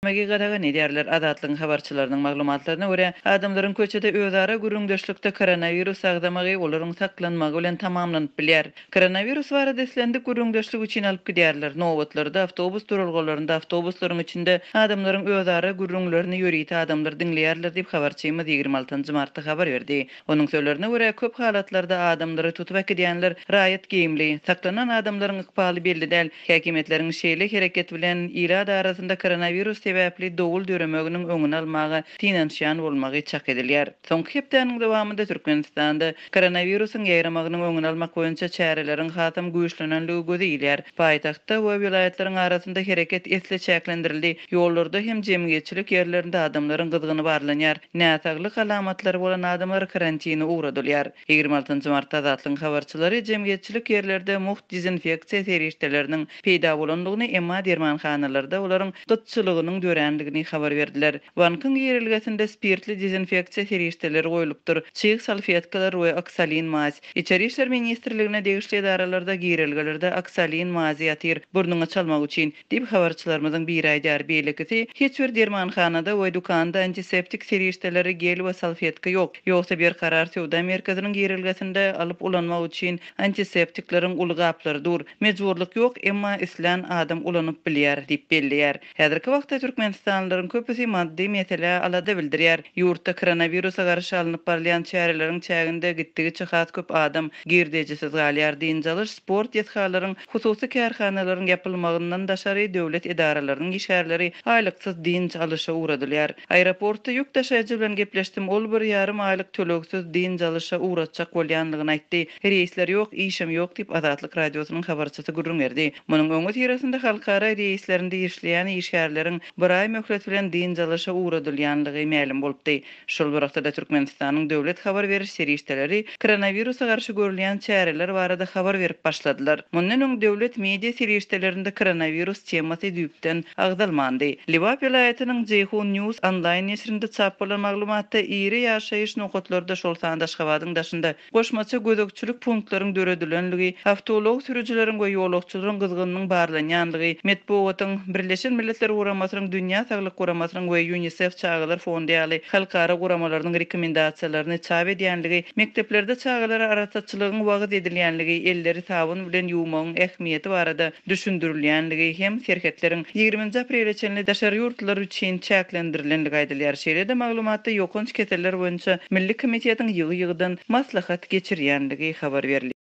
Megi gadagan edýärler. Azatlygyň habarçylarynyň maglumatlaryna görä, adamlaryň köçede özara gürrüňdeşlikde koronawirus agzamagy olaryň saklanmagy bilen tamamlanyp bilýär. Koronawirus barada islendik gürrüňdeşlik üçin alyp gidýärler. Nobatlarda, awtobus duralgalarynda, awtobuslaryň içinde adamlaryň özara gürrüňlerini ýörite adamlar diňleýärler diýip, habarçymyz 26 martda habar berdi. Onuň sözlerine görä, köp halatlarda adamlary tutup äkidýänler raýat geýimli. Saklanan adamlaryň ykbaly belli däl. Häkimiýetleriň şeýle hereket bilen ilat arasynda koronawirus sebäpli dowul döremeginiň öňüni almaga synanyşýan bolmagy çak edilýär. Soňky hepdäniň dowamynda Türkmenistanda koronawirusyň ýaýramagynyň öňüni almak boýunça çäreleriň hasam güýçlenenligi göze ilýär. Paýtagtda we welaýatlaryň arasynda hereket esli çäklendirildi. Ýollarda hem jemgyýetçilik ýerlerinde adamlaryň gyzgyny barlanýar. Näsaglyk alamatlary bolan adamlar karantine ugradylýar. 26 martda Azatlygyň habarçylary jemgyýetçilik ýerlerde mugt dezinfeksiýa serişdeleriniň peýda bolandygyny, emma dermanhanalarda olaryň gytçylygynyň dörändigini habar berdiler. Bankyň girelgesinde spirtli dezinfeksiýa serişdeleri goýlupdyr, çyg salfetkalar we oksalin maz. Içeri işler ministrligine degişli edaralarda girelgelerde oksalin mazy ýatyr, burnuňa çalmak üçin. Diýip, habarçylarymyzyň biri aýdýar. Beýlekisi, Hiç bir dermanhanada we dükanda antiseptik serişdeleri, gel we salfetka ýok. Ýogsa Berkarar söwda merkeziniň girelgesinde alyp ulanmak üçin antiseptikleriň uly gaplary dur. Mejburlyk ýok, emma islän adam ulanyp bilýär diýip belleýär. Häzirki wagtda türkmenistanlylaryň köpüsi maddy meselä alada bildirýär. Ýurtda koronawirusa garşy alnyp barylýan çäreleriň çäginde gitdigiçe has köp adam girdejisiz galýar. Dynç alyş, sport desgalaryň Hususy kärhanalaryň ýapylmagyndan daşary, döwlet edaralarynyň işgärleri aýlyksyz dynç alyşa ugradylýar. Aeroportda ýük daşaýjy bilen gepleşdim, ol bir ýarym aýlyk tölegsiz dynç alyşa ugratjak bolýanlygyny aýtdy. Reýsler ýok, işem ýok diýip, Azatlyk Radiosynyň habarçysy gürrüň berdi. Munuň öňüsyrasynda halkara reýslerinde işleýän işgärleriň bir aý möhlet bilen dynç alyşa ugradylýanlygy mälim bolupdy. Şol bir wagtda-da Türkmenistanyň döwlet habar beriş serişdeleri koronawirusa garşy görülýän çäreler barada habar berip başladylar. Mundan öň döwlet media serişdelerinde koronawirus temasy düýpden agzalmandy. Lebap welaýatynyň Jeýhun News onlaýn neşirinde çap bolan maglumatda iri ýaşaýyş nokatlarda, şol sanda Aşgabadyň daşynda Goşmaça gözegçilik punktlaryň döredilenligi, awtoulag sürüjileriň we ýolagçylaryň gyzgynynyň barlanýanlygy, metbugatyň, Birleşen Milletler Guramasynyň Dünýä Saglyk Guramasynyň we Ýunisef çagalar fondy ýaly halkara guramalarynyň rekomendasiýalaryny çap edýänligi, mekdeplerde çagalara arassaçylygyň wagyz edilýänligi, elleri sabyn bilen ýuwmagyň ähmiýeti barada düşündirilýänligi hem serhetleriň ýigriminji aprele çenli daşary ýurtlular üçin çäklendirilendigi aýdylýar. Şeýle-de maglumatda ýokanç keseller boýunça Milli komitetiň ýygy-ýygydan maslahat geçirýänligi habar berilýär.